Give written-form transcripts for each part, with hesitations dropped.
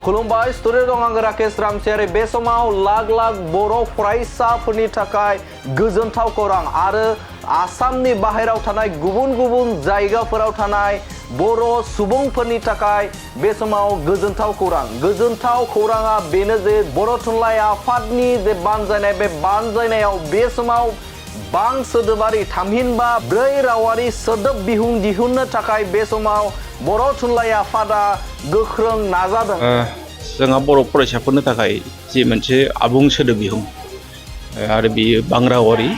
खुलुमबाय स्टुडिअ दं आं राकेश रामसियारि बे समाव लाख लाख बर' फरायसाफोरनि थाखाय गोजोनथाव खौरां आरो आसामनि बाहेरायाव थानाय गुबुन गुबुन जायगाफोराव थानाय बर' सुबुंफोरनि थाखाय बे समाव गोजोनथाव खौराङा बेनो जे बर' थुनलाइ आफादनि जे बानजायनाय बे बानजायनायाव बे समाव बां सोदोबारि थामहिनबा 4 रावारि सोदोब बिहुं दिहुननो थाखाय बे समाव बर' थुनलाइ आफादा गोख्रों नाजादों। जोंहा बर' फरायसाफोरनि थाखाय जि मोनसे आबुं सोदोब बिहुं आरो बियो बां रावारि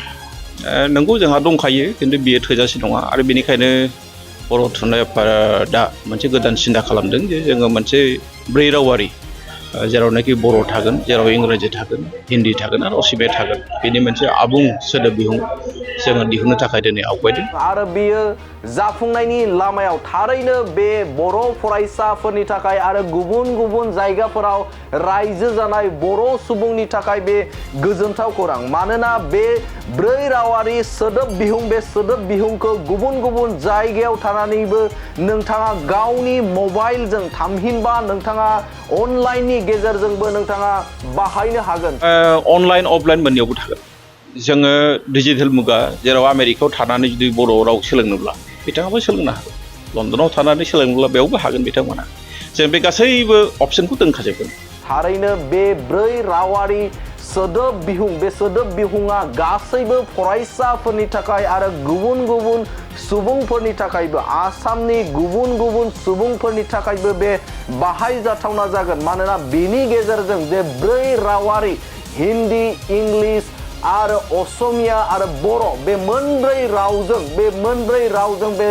नंगौ जोंहा दंखायो खिन्थु बियो थोजासे नङा आरो बेनिखायनो बर' थुनलाइ आफादा मोनसे गोदान सिन्था खालामदों जे जोङो मोनसे 4 रावारि जेरावनाखि बर' थागोन जेराव इंराजि थागोन हिन्दी थागोन आरो असमिया थागोन बेनि मोनसे आबुं सोदोब बिहुं जोङो दिहुननो थाखाय दिनै आवगायदों आरो बियो जाफुंनायनि लामायाव थारैनो बे बर' फरायसाफोरनि थाखाय आरो गुबुन गुबुन जायगाफोराव रायजो जानाय बर' सुबुंनि थाखाय बे गोजोनथाव खौरां मानोना बे 4 रावारि सोदोब बिहुं बे सोदोब बिहुंखौ गुबुन गुबुन जायगायाव थानानैबो नोंथाङा गावनि मबाइलजों थामहिनबा नोंथाङा अनलाइननि गेजेरजोंबो नोंथाङा बाहायनो हागोन। अनलाइन अफलाइन मोननैयावबो थागोन जोङो डिजिटेल मुगा जेराव आमेरिकायाव थानानै जुदि बर' राव सोलोंनोब्ला बिथाङाबो सोलोंनो हागोन लन्दनाव थानानै सोलोंनोब्ला बेयावबो हागोन बिथांमोना जों बे गासैबो अपसनखौ दोनखाजोबगोन। थारैनो बे 4 रावारि सोदोब बिहुं बे सोदोब बिहुङा गासैबो फरायसाफोरनि थाखाय आरो गुबुन गुबुन सुबुंफोरनि थाखायबो आसामनि गुबुन गुबुन सुबुंफोरनि थाखायबो बे बाहायजाथावना जागोन मानोना बेनि गेजेरजों जे 4 रावारि हिन्दी इंलिश आरो असमिया आरो बर' बे मोनब्रै रावजों बे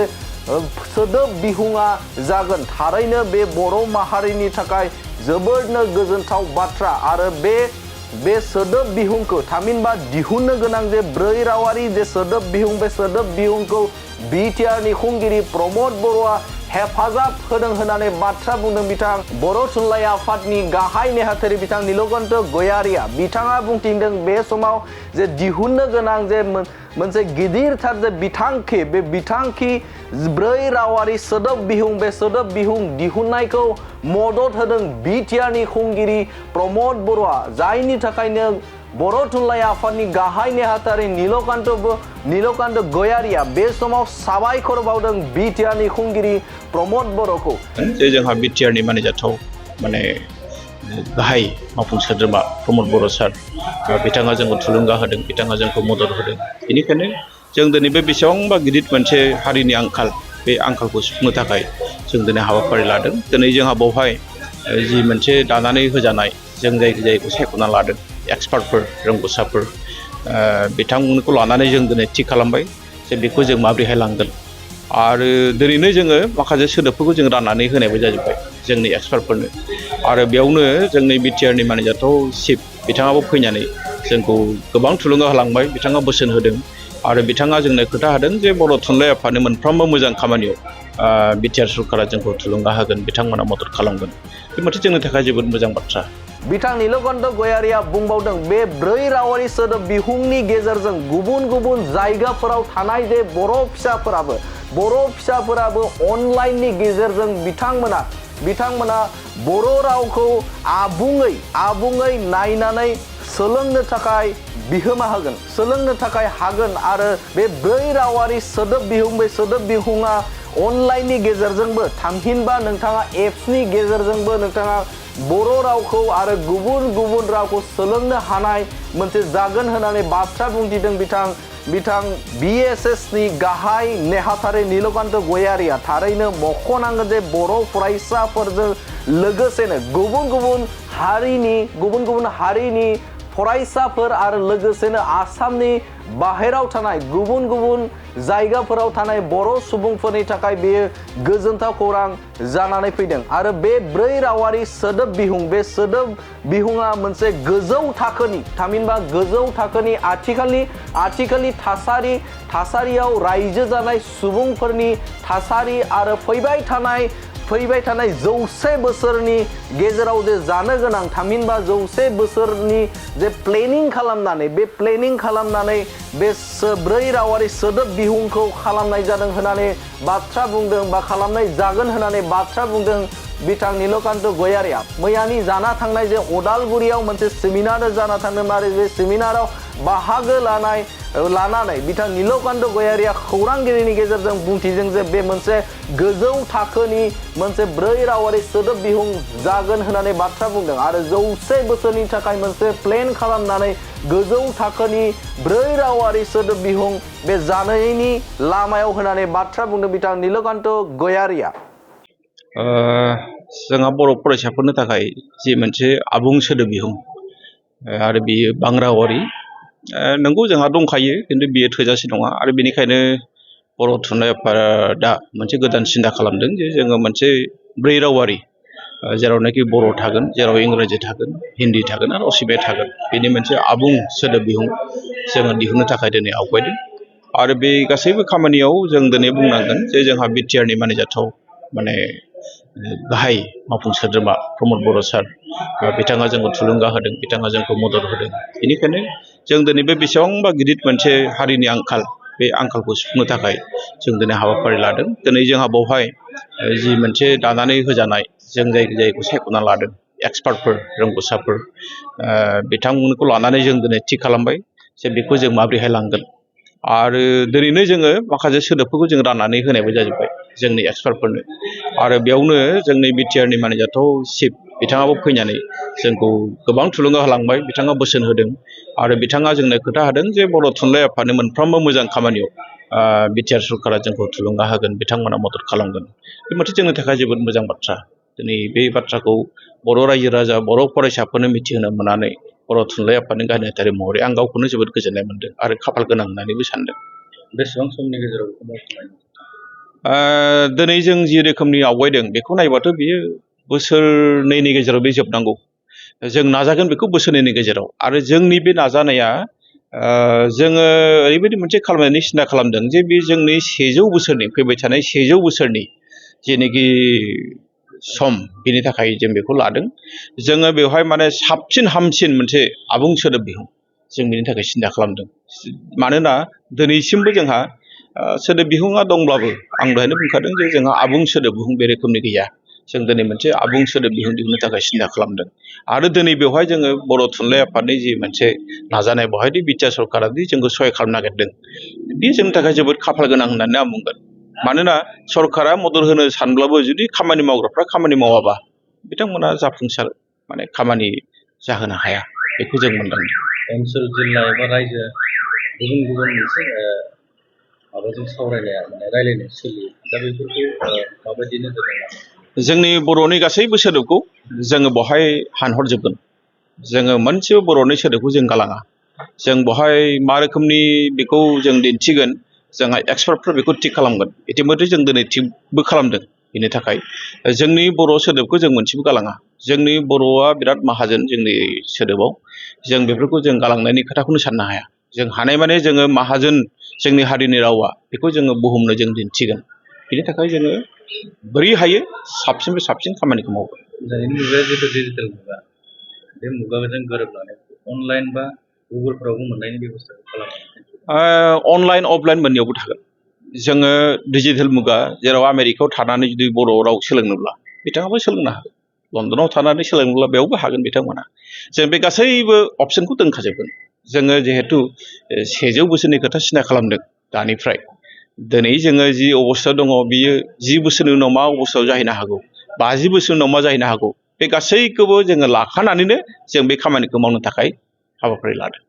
सोदोब बिहुङा जागोन थारैनो बे बर' माहारिनि थाखाय जोबोरनो गोजोनथाव बाथ्रा आरो बे सोदोब बिहुंखौ थामहिनबा दिहुननो गोनां जे 4 रावारि जे सोदोब बिहुं बे सोदोब बिहुंखौ बिटिआरनि खुंगिरि प्रमद बर'आ हेफाजाब होदों होननानै बाथ्रा बुंदों बिथां बर' थुनलाइ आफादनि गाहाय नेहाथारि बिथां नीलकण्ठ गयारिया बिथाङा बुंथिदों बे समाव जे दिहुननो गोनां जे मोनसे गिदिरथार जे बिथांखि बे बिथांखि 4 रावारि सोदोब बिहुं बे सोदोब बिहुं दिहुननायखौ मदद होदों बिटिआरनि खुंगिरि प्रमद बर'आ जायनि थाखायनो बर' थुनलाइ आफादनि गाहाय नेहाथारि नीलकण्ठ गयारिया बे समाव साबायखर बावदों बिटिआरनि खुंगिरि प्रमद बर'खौ जे जोंहा बिटिआरनि मानिजाथाव माने गाहाय मावफुं सोद्रोमा प्रमद बर' सार बिथाङा जोंखौ थुलुंगा होदों बिथाङा जोंखौ मदद होदों बेनिखायनो जों दिनै बे बेसेबांबा गिदिर मोनसे हारिनि आंखाल बे आंखालखौ सुफुंनो थाखाय जों दिनै हाबाफारि लादों दिनै जोंहा बेवहाय जि मोनसे दानानै होजानाय जों जायखौ सायख'ना लादों एक्सपार्टफोर रोंगौसाफोर बिथांमोनखौ लानानै जों दिनै थि खालामबाय जे बेखौ जों माबोरैहाय लांगोन आरो दिनैनो जोङो माखासे सोदोबफोरखौ जों राननानै होनायबो जाजोब्बाय जोंनि एक्सपार्टफोरनो आरो बेयावनो जोंनि बिटिआरनि मानिजाथाव चिफ बिथाङाबो फैनानै जोंखौ गोबां थुलुंगा होलांबाय बिथाङा बोसोन होदों आरो बिथाङा जोंनो खोथा होदों जे बर' थुनलाइ आफादनि मोनफ्रोमबो मोजां खामानियाव बिटिआर सरकारा जोंखौ थुलुंगा होगोन बिथांमोना मदद खालामगोन बे मोनसे जोंनि थाखाय जोबोद मोजां बाथ्रा। बिथां नीलकण्ठ गयारिया बुंबावदों बे 4 रावारि सोदोब बिहुंनि गेजेरजों गुबुन गुबुन जायगाफोराव थानाय जे बर' फिसाफोराबो अनलाइननि गेजेरजों बिथांमोना बर' रावखौ आबुङै नायनानै सोलोंनो थाखाय बिहोमा होगोन सोलोंनो थाखाय हागोन आरो बे 4 रावारि सोदोब बिहुं बे सोदोब बिहुङा अनलाइननि गेजेरजोंबो थामहिनबा नोंथाङा एप्सनि गेजेरजोंबो नोंथाङा बर' रावखौ आरो गुबुन गुबुन रावखौ सोलोंनो हानाय मोनसे जागोन होननानै बाथ्रा बुंथिदों बिथां बिएसएसनि गाहाय नेहाथारि नीलकण्ठ गयारिया थारैनो मख'नांगोन जे बर' फरायसाफोरजों लोगोसेनो गुबुन गुबुन हारिनि फरायसाफोर आरो लोगोसेनो आसामनि बाहेराव थानाय गुबुन गुबुन जायगाफोराव थानाय बर' सुबुंफोरनि थाखाय बेयो गोजोनथाव खौरां जानानै फैदों आरो बे 4 रावारि सोदोब बिहुं बे सोदोब बिहुङा मोनसे गोजौ थाखोनि आथिखालनि थासारियाव रायजो जानाय सुबुंफोरनि थासारि आरो फैबाय थानाय 100 बोसोरनि गेजेराव जे जानो गोनां थामहिनबा 100 बोसोरनि जे प्लेनिं खालामनानै बे 4 रावारि सोदोब बिहुंखौ खालामनाय जादों होननानै बाथ्रा बुंदों बा खालामनाय जागोन होननानै बाथ्रा बुंदों बिथां नीलकान्त गयारिया मैयानि जाना थांनाय जे अदालगुरियाव मोनसे सेमिनार जाना थांदोंमोन आरो बे सेमिनाराव बाहागो लानानै बिथां नीलकान्त गयारिया खौरांगिरिनि गेजेरजों बुंथिदों जे बे मोनसे गोजौ थाखोनि मोनसे 4 रावारि सोदोब बिहुं जागोन होननानै बाथ्रा बुंदों आरो 100 बोसोरनि थाखाय मोनसे प्लेन खालामनानै गोजौ थाखोनि 4 रावारि सोदोब बिहुं बे जानायनि लामायाव होननानै बाथ्रा बुंदों बिथां नीलकान्त गयारिया। जोंहा बर' फरायसाफोरनि थाखाय जि मोनसे आबुं सोदोब बिहुं आरो बियो बांग्रा रावारि नंगौ जोंहा दंखायो खिन्थु बियो थोजासे नङा आरो बेनिखायनो बर' थुनलाइ आफादा मोनसे गोदान सिन्था खालामदों जे जोङो मोनसे 4 रावारि जेरावनाखि बर' थागोन जेराव इंराजि थागोन हिन्दी थागोन आरो असमिया थागोन बेनि मोनसे आबुं सोदोब बिहुं जोङो दिहुननो थाखाय दिनै आवगायदों आरो बे गासैबो खामानियाव जों दिनै बुंनांगोन जे जोंहा बिटिआरनि मानिजाथाव माने गाहाय मावफुं सोद्रोमा प्रमद बर' सार बिथाङा जोंखौ थुलुंगा होदों बिथाङा जोंखौ मदद होदों बेनिखायनो जों दिनै बे बेसेबांबा गिदिर मोनसे हारिनि आंखाल बे आंखालखौ सुफुंनो थाखाय जों दिनै हाबाफारि लादों दिनै जोंहा बेवहाय जि मोनसे दानानै होजानाय जों जायखौ सायख'ना लादों एक्सपार्टफोर रोंगौसाफोर बिथांमोनखौ लानानै जों दिनै थि खालामबाय जे बेखौ जों माबोरैहाय लांगोन आरो दिनैनो जोङो माखासे सोदोबफोरखौ जों राननानै होनायबो जाजोब्बाय जोंनि एक्सपार्टफोरनो आरो बेयावनो जोंनि बिटिआरनि मानिजाथाव चिफ बिथाङाबो फैनानै जोंखौ गोबां थुलुंगा होलांबाय बिथाङा बोसोन होदों आरो बिथाङा जोंनो खोथा होदों जे बर' थुनलाइ आफादनि मोनफ्रोमबो मोजां खामानियाव बिटिआर सरकारा जोंखौ थुलुंगा होगोन बिथांमोना मदद खालामगोन बे मोनसे जोंनि थाखाय जोबोद मोजां बाथ्रा दिनै बे बाथ्राखौ बर' रायजो राजा बर' फरायसाफोरनो मिथिहोनो मोननानै बर' थुनलाइ आफादनि गाहाय नेहाथारि महरै आं गावखौनो जोबोद गोजोननाय मोनदों आरो खाफाल गोनां होननानैबो सानदों। बेसेबां समनि गेजेराव दिनै जों जि रोखोमनि आवगायदों बेखौ नायबाथ' बियो बोसोरनैनि गेजेराव बे जोबनांगौ जों नाजागोन बेखौ बोसोरनैनि गेजेराव आरो जोंनि बे नाजानाया जोङो ओरैबायदि मोनसे खालामनायनि सिन्था खालामदों जे बे जोंनि 100 बोसोरनि फैबाय थानाय 100 बोसोरनि जेनोखि सम बेनि थाखाय जों बेखौ लादों जोङो बेवहाय माने साबसिन हामसिन मोनसे आबुं सोदोब बिहुं जों बेनि थाखाय सिन्था खालामदों मानोना दिनैसिमबो जोंहा सोदोब बिहुङा दंब्लाबो आं दहायनो बुंखादों जे जोंहा आबुं सोदोब बिहुं बे रोखोमनि गैया जों दिनै मोनसे आबुं सोदोब बिहुं दिहुननो थाखाय सिन्था खालामदों आरो दिनै बेवहाय जोङो बर' थुनलाइ आफादनि जि मोनसे नाजानाय बेवहायदि बिटिआर सरकारा जोंखौ सहाय खालामनो नागिरदों बे जोंनि थाखाय जोबोद खाफाल गोनां होननानै आं बुंगोन मानोना सरकारा मदद होनो सानब्लाबो जुदि खामानि मावग्राफ्रा खामानि मावाबा बिथांमोना जाफुंसार माने खामानि जाहोनो हाया बेखौ जों मोनदांदों। ओनसोल जिल्ला एबा रायजो गुबुन गुबुन मोनसे माबाजों सावरायनाया माने रायलायनाय सोलियो दा बेफोरखौ माबायदि नोजोर होनानै जोंनि बर'नि गासैबो सोदोबखौ जोङो बेवहाय हानहरजोबगोन जोङो मोनसेबो बर'नि सोदोबखौ जों गालाङा जों बेवहाय मा रोखोमनि बेखौ जों दिन्थिगोन जोंहा एक्सपार्टफोर बेखौ थिग खालामगोन इतिमধ্যे जों दिनै थिगबो खालामदों बेनि थाखाय जोंनि बर' सोदोबखौ जों मोनसेबो गालाङा जोंनि बर'आ बिराद माहाजोन जोंनि सोदोबाव जों बेफोरखौ जों गालांनायनि खोथाखौनो साननो हाया जों हानायमाने जोङो माहाजोन जोंनि हारिनि रावा बेखौ जोङो बुहुमनो जों दिन्थिगोन बेनि थाखाय जोङो बोरै हायो साबसिननिफ्राय साबसिन खामानिखौ मावगोन। दानि मुगाया जितु डिजिटेल मुगा बे मुगाजों गोरोबनानै अनलाइन बा गुगोलफोरावबो मोननायनि बेब'स्थाखौ खालामो अनलाइन अफलाइन मोननैयावबो थागोन जोङो डिजिटेल मुगा जेराव आमेरिकायाव थानानै जुदि बर' राव सोलोंनोब्ला बिथाङाबो सोलोंनो हागोन लण्डनाव थानानै सोलोंनोब्ला बेयावबो हागोन बिथांमोना जों बे गासैबो अपसनखौ दोनखाजोबगोन जोङो जिहेथु 100 बोसोरनि खोथा सिन्था खालामदों दानिफ्राय दिनै जोङो जि अबस्थायाव दङ बियो 10 बोसोरनि उनाव मा अबस्थायाव जाहैनो हागौ 50 बोसोरनि उनाव मा जाहैनो हागौ बे गासैखौबो जोङो लाखानानैनो जों बे खामानिखौ मावनो थाखाय हाबाफारि लादों।